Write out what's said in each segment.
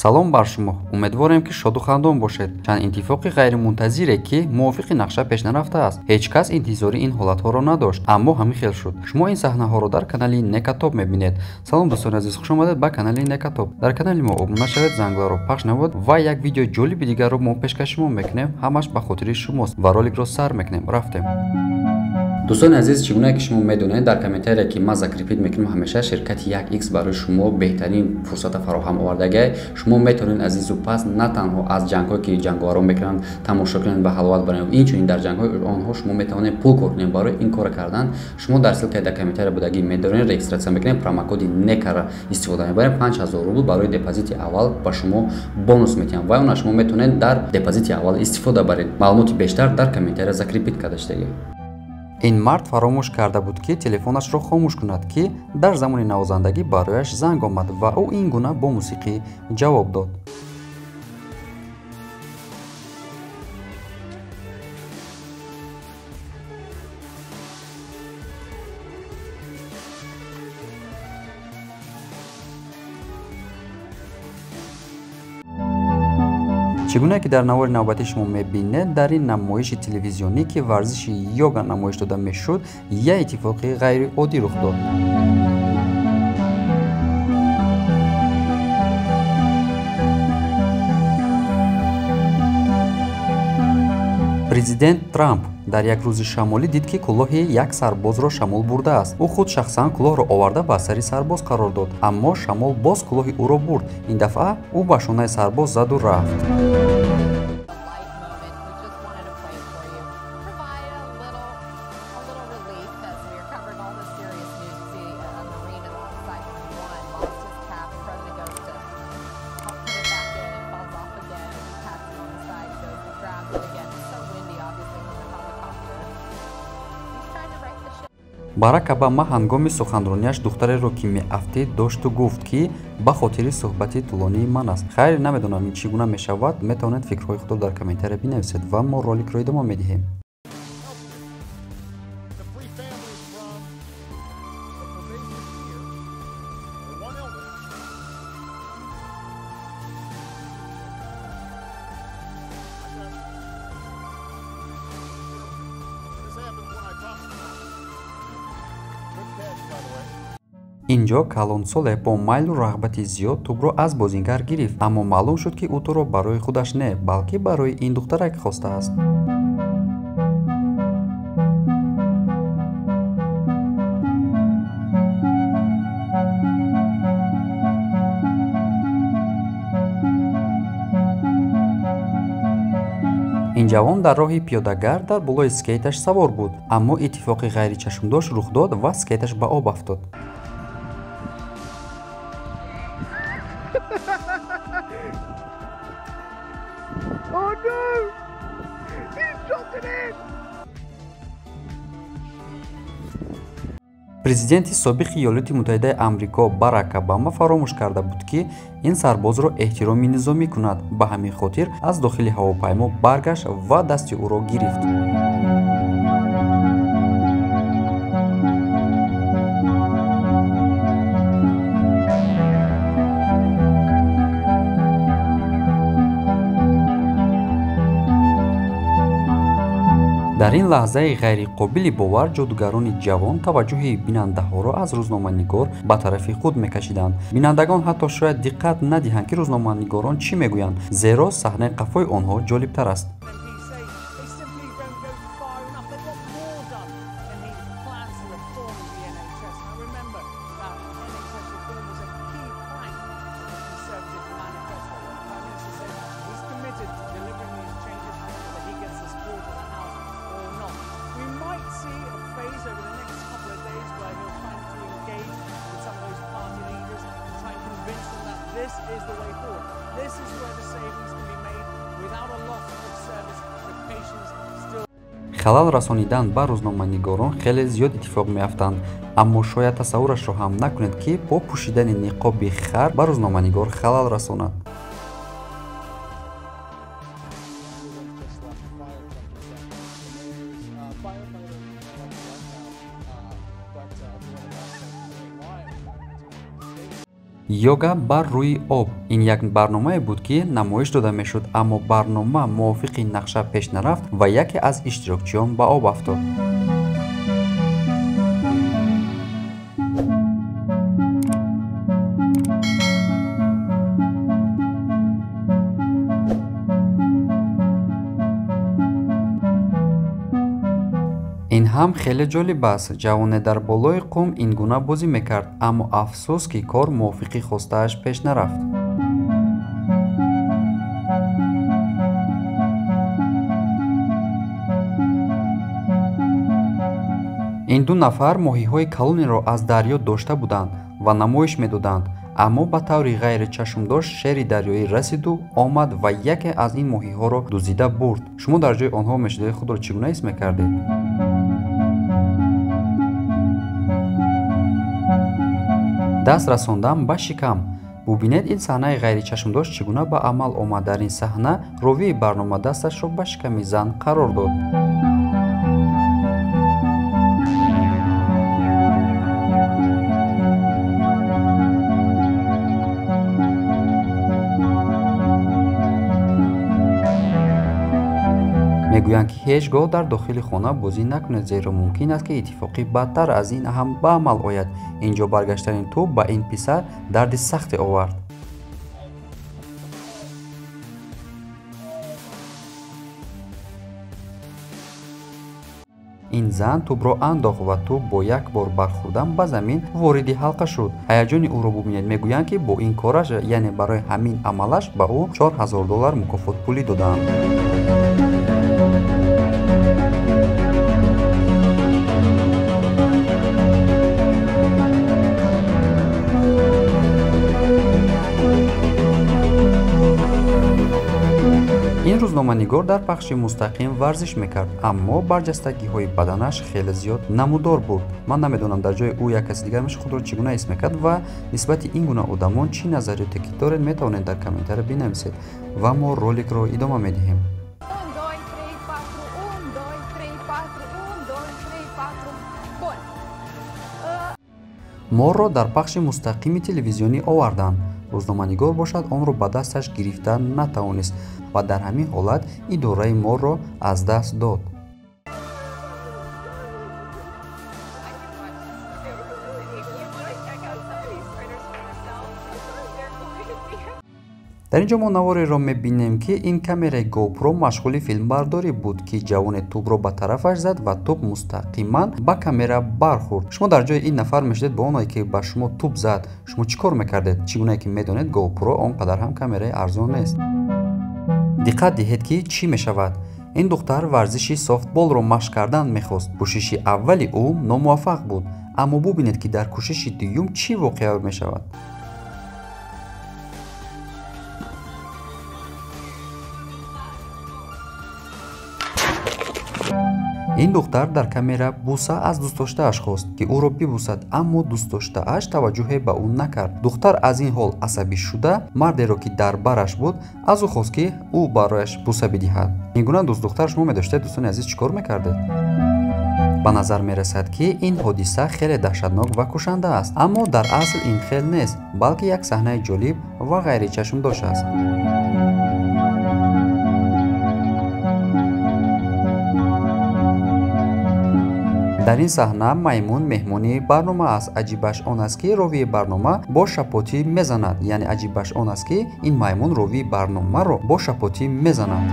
Салом бар шумо. Умедворем, ки шоду хандон бошед. Чанд иттифоқи ғайримунтазире, ки мувофиқи нақша пеш нарафтааст. Ҳеҷ кас интизори ин ҳолатҳоро надошт, аммо ҳамин хел шуд. Шумо ин саҳнаҳоро дар канали Некатоб мебинед. Салом дӯстони азиз, хуш омадед ба канали Некатоб. Дар канали мо обуна шавед, зангларо пахш намоед ва як видеои ҷолиби дигарро мо пешкаши шумо мекунем. Ҳамаш ба хотири шумост ва роликро сар мекунем. Рафтем. Дӯстони азиз, чӣ гуна ки шумо медонед, дар комментария ки ман закрепить мекунам, ҳамеша ширкати 1x барои шумо беҳтарин фурсата фароҳам овардагай. Шумо метавонед азизу пас на танҳо аз ҷангҳое ки ҷанговарон мекунанд тамошо кунед, ба ҳаловат баред, инчунин дар ҷангҳои онҳо шумо метавонед пул кор кунед. Барои ин кор кардан шумо дар ссылкаи дар комментария будагӣ медоред, регистрация мекунед, промокоди НЕКА-ра истифода мебаред, 5000 рубл барои депозити аввал ба шумо бонус метиҳанд ва она шумо метавонед дар депозити аввал истифода баред. Маълумоти бештар дар комментария закрепить карда шудагӣ. Ин мард фаромӯш карда буд, ки телефонашро хомӯш кунад, ки дар замони навозандагӣ барояш занг омад ва ӯ ин гуна бо мусиқӣ ҷавоб дод. Чӣ гуна ки дар навори навбатӣ шумо мебинед, дар ин намоиши телевизионӣ, ки варзиши йога намоиш дода мешуд, як иттифоқи ғайриоддӣ рух дод. Президент Трамп дар як рӯзи шамолӣ дид, ки кулоҳи як сарбозро шамол бурдааст. Ӯ худ шахсан кулоҳро оварда ба сари сарбоз қарор дод, аммо шамол боз кулоҳи ӯро бурд. Ин дафъа ӯ ба шонаи сарбоз заду рафт. Барак Обама ҳангоми суханронияш духтареро, ки меафтид, дошту гуфт, ки ба хотири суҳбати тӯлонии ман аст. Хайр, намедонам ин чӣ гуна мешавад. Метавонед фикрҳои худро дар комментария бинависед ва мо роликро идома медиҳем. Инҷо калонсоле бо майлу рағбати зиёд тӯбро аз бозингар гирифт, аммо маълум шуд, ки ӯ тӯро барои худаш не, балки барои ин духтарак хостааст. Ин ҷавон дар роҳи пиёдагард дар болои скейташ савор буд, аммо иттифоқи ғайричашмдошт рух дод ва скейташ ба об афтод. Oh no! He's dropped it in! Президенти собиқи Иёлоти Муттаҳидаи Амрико Барак Обама фаромӯш карда буд, ки ин сарбозро эҳтироми низомӣ кунад. Ба ҳамин хотир аз дохили ҳавопаймо баргашт ва дасти ӯро гирифт. Дар ин лаҳзаи ғайриқобили бовар ҷодугарони ҷавон таваҷҷӯҳи бинандаҳоро аз рӯзноманигор ба тарафи худ мекашиданд. Бинандагон ҳатто шояд диққат надиҳанд, ки рӯзноманигорон чӣ мегӯянд, зеро саҳнаи қафои онҳо ҷолибтар аст. This is the way forward. This is where the savings can be made without a loss of service to patients still. Халал расонидан ба рӯзноманигорон хеле зиёд иттифоқ меафтанд, аммо шояд тасаввурашро ҳам накунед, ки бо пӯшидани ниқоби хар ба рӯзноманигор халал расонад. Йога бар рӯи об. Ин як барномае буд, ки намоиш дода мешуд, аммо барнома мувофиқи нақша пеш нарафт ва яке аз иштирокчиён ба об афтод. Ин ҳам хеле ҷолиб аст. Ҷавоне дар болои қум ин гуна бозӣ мекард, аммо афсӯс, ки кор мувофиқи хостааш пеш нарафт. Ин ду нафар моҳиҳои калонеро аз дарё дошта буданд ва намоиш медоданд, аммо ба таври ғайричашмдошт шери дарёӣ расиду омад ва яке аз ин моҳиҳоро дуздида бурд. Шумо дар ҷои онҳо мешудед, худро чӣ гуна ҳис мекардед? Даст расондан ба шикам. Бубинед, ин саҳнаи ғайричашмдошт чӣ гуна ба амал омад. Дар ин саҳна ровии барнома дасташро ба шиками зан қарор дод. Мегӯянд, ки ҳеҷ гоҳ дар дохили хона бозӣ накунед, зеро мумкин аст, ки иттифоқи бадтар аз ин ҳам ба амал ояд. Ин ҷо баргаштани тӯб ба ин писар дарди сахте овард. Ин зан тӯбро андохт ва тӯб бо як бор бархӯрдан ба замин вориди ҳалқа шуд. Ҳаяҷони ӯро бубинед. Мегӯянд, ки бо ин кораш, яъне барои ҳамин амалаш, ба ӯ $4000 мукофотпулӣ доданд. Ин рӯзноманигор дар пахши мустақим варзиш мекард, аммо барҷастагиҳои баданаш хеле зиёд намудор буд. Ман намедонам, дар ҷои ӯ як каси дигар мешуд, худро чӣ гуна ҳис мекард ва нисбати ин гуна одамон чӣ назариёте ки доред, метавонед дар комментария бинависед ва мо роликро идома медиҳем. Морро дар пахши мустақими телевизионӣ оварданд. Рӯзноманигор бошад, онро ба дасташ гирифта натавонист ва дар ҳамин ҳолат идораи морро аз даст дод. Дар ин ҷо мо навореро мебинем, ки ин камераи GoPro машғули филмбардорӣ буд, ки ҷавоне тӯбро ба тарафаш зад ва тӯб мустақиман ба камера бархӯрд. Шумо дар ҷои ин нафар мешудед, бо оное ки ба шумо тӯб зад, шумо чӣ кор мекардед? Чӣ гунае ки медонед, GoPro он қадар ҳам камераи арзон нест. Диққат диҳед, ки чӣ мешавад. Ин духтар варзиши софтболро машқ кардан мехост. Кӯшиши аввали ӯ номуваффақ буд, аммо бубинед, ки дар кӯшиши дуюм чӣ воқеа мешавад. Ин духтар дар камера буса аз дӯстдоштааш хост, ки ӯро бибусад, аммо дӯстдоштааш таваҷҷӯҳе ба ӯ накард. Духтар аз ин ҳол асабӣ шуда, мардеро, ки дар бараш буд, аз ӯ хост, ки ӯ барояш буса бидиҳад. Ин гуна дӯстдухтар шумо медоштед, дӯстони азиз, чӣ кор мекардед? Ба назар мерасад, ки ин ҳодиса хеле даҳшатнок ва кушанда аст, аммо дар асл ин хел нест, балки як саҳнаи ҷолиб ва ғайричашмдошт аст. Дар ин саҳна маймун меҳмони барнома аст. Аҷибаш он аст, ки ровии барнома бо шапотӣ мезанад. Яъне аҷибаш он аст, ки ин маймун ровии барномаро бо шапотӣ мезанад.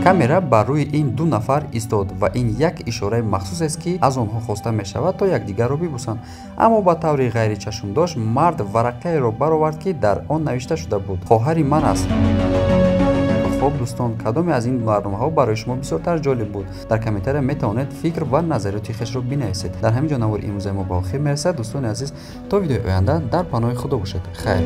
Камера бар рӯи ин ду нафар истод ва ин як ишораи махсусест, ки аз онҳо хоста мешавад, то якдигарро бибусанд. Аммо ба таври ғайричашмдошт мард варақаеро баровард, ки дар он навишта шуда буд: «Хоҳари ман аст». Хоб дӯстон, кадоме аз ин барномаҳо барои шумо бисёртар ҷолиб буд? Дар комментария метавонед фикр ва назариёти хешро бинависед. Дар ҳамин ҷо навори имрӯзаи мо ба охир мерасад. Дӯстони азиз, то видеои оянда дар паноҳи Худо бошед. Хайр.